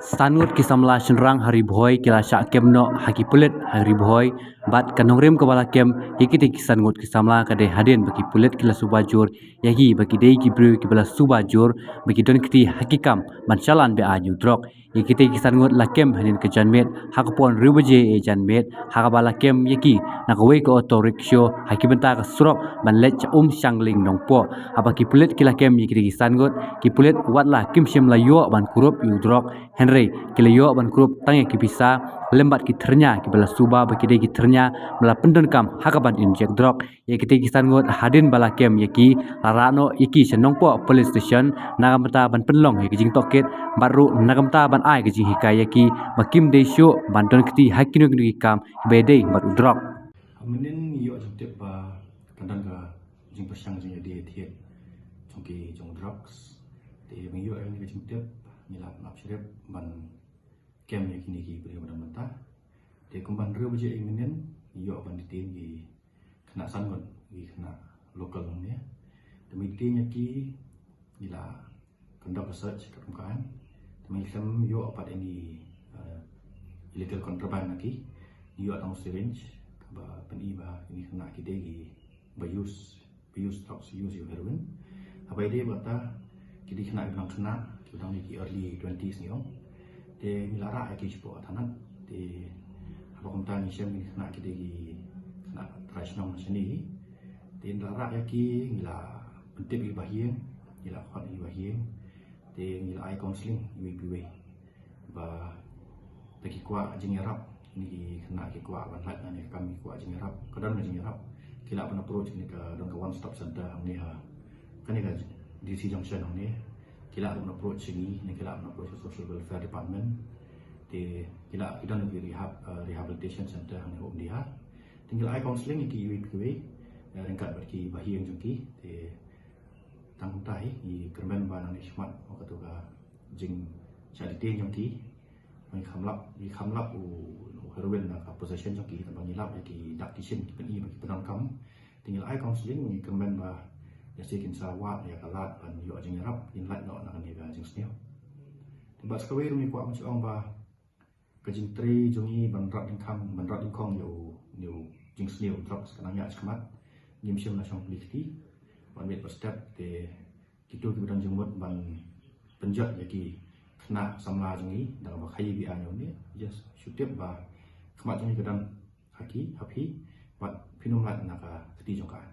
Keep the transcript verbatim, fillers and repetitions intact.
San ngut ki samla shynrang ha Ri Bhoi ki la shah kem noh ha ki pulit ha Ri Bhoi, bad ka nongrim kaba la kem ïa kitei ki san ngut ki samla ka dei hadien ba ki pulit ki la suba jur ïa ki ba ki dei ki briew kiba la suba jur ba ki don kti ha ki kam ban shalan bad aiu drok. Ïa kitei ki san ngut la kem hadien ka janmiet ha ka por hynriew baje ïa janmiet, ha kaba la kem ïa ki na kawei ka auto rickshaw ha ki bynta ka surok ban leit sha Umshangling Nongpoh. Haba ki pulit ki la kem ïa kitei ki san ngut, ki pulit wat la kim shym la ïoh ban kurup ïa u drok, hynrei ki la ïoh ban kurup tang ïa ki pisa lem bad ki thyrnia kiba la suba ba ki dei ki thyrnia ba la pyndonkam ha kaban injek drok. Ïa kitei ki san ngut hadien ba la kem ïa ki, la rah noh ïa ki sha Nongpoh Police Station na ka bynta ban pynlong ïa ki jingtohkit, bad ruh na ka bynta ban ai ka jinghikai ïa ki ba kim dei shuh ban don kti ha kino kino ki kam kiba ïadei bad u drok. Mynnin ngi ïoh jingtip ba ka don ka jingpyrshang jingïadei thied jong ki jong drugs. Te ba ngi ïoh ïa kane ka jingtip, ngi la pynlap syrip ban kem ïa kine ki briew ba don mynta. Te kumba hynriew baje mynnin ngi ïoh ban detain ki khynnah san ngut, ki khynnah local hangne. Te mynta ïa ki ngi la conduct a search katkum ka aiñ. Te mynta ïoh pat any, uh, illegal contraband na ki. Ngi ïoh tang syringe kaba pyni ba kine khynnah ki dei kiba use, ba use drugs, use ïa u heroin. Haba ïadei bad kata, ki dei khynnah kiba dang khynnah, kiba dang ha ki early twenties ngi ong. Te ngi la rah ïa ki shapoh thanat. Te haba kumta ngi shem kine khynnah ki dei ki khynnah trai shnong na shane. Te ngi la rah ïa ki, ngi la pyntip ïa ki bahaïing, ngi la khot ïa ki bahaïing. Te ngi la ai counselling iwei pa iwei ba lada ki kwah jingïarap, kine ki khynnah ki kwah ban lait na kane ka kam, ki kwah jingïarap, ka don ka jingïarap, ki lah ban approach kane ka, don ka One Stop Center hangne ha kane ka D C Junction hangne. Ki lah ban approach sha ngi ne ki lah ban approach sha Social Welfare Department. Te ki lah, ki don ki rehab, uh, rehabilitation center hangne ha Umdihar. Te ngi la ai counselling ïa ki iwei pa iwei, uh, ryngkat bad ki bahaïing jong ki. Te tang kumta hi ngi kyrmen ba nangne shakhmat, ha katu ka jingshah detain jong ki, ngi kham lap, ngi kham lap u, u heroin na ka possession jong ki, tangba ngi lap ïa ki dak ki shin, ki pyni ba ki pyndonkam. Te ngi la ai counselling, ngi kyrmen ba lehse kin sa wad ïa ka lad ban ïoh jingïarap, kin lait noh na kane ka jingsniew. Te bad sa kawei ruh ngi kwah ban shu ong ba ka jingtrei jong ngi ban rat dyngkhang, ban rat dyngkhong ïa u, ïa u jingsniew drugs ka nang ïaid shakhmat. Ngim shym la shong plie kti, ban miet ban step. Te kito kiba don jingmut ban pynjot ïa ki khynnah samla jong ngi da kaba khaii biang ïa une, just shu tip ba khmat jong ngi ka don ha ki, ha phi, bad phin ym lait na ka kti jong ka aiñ.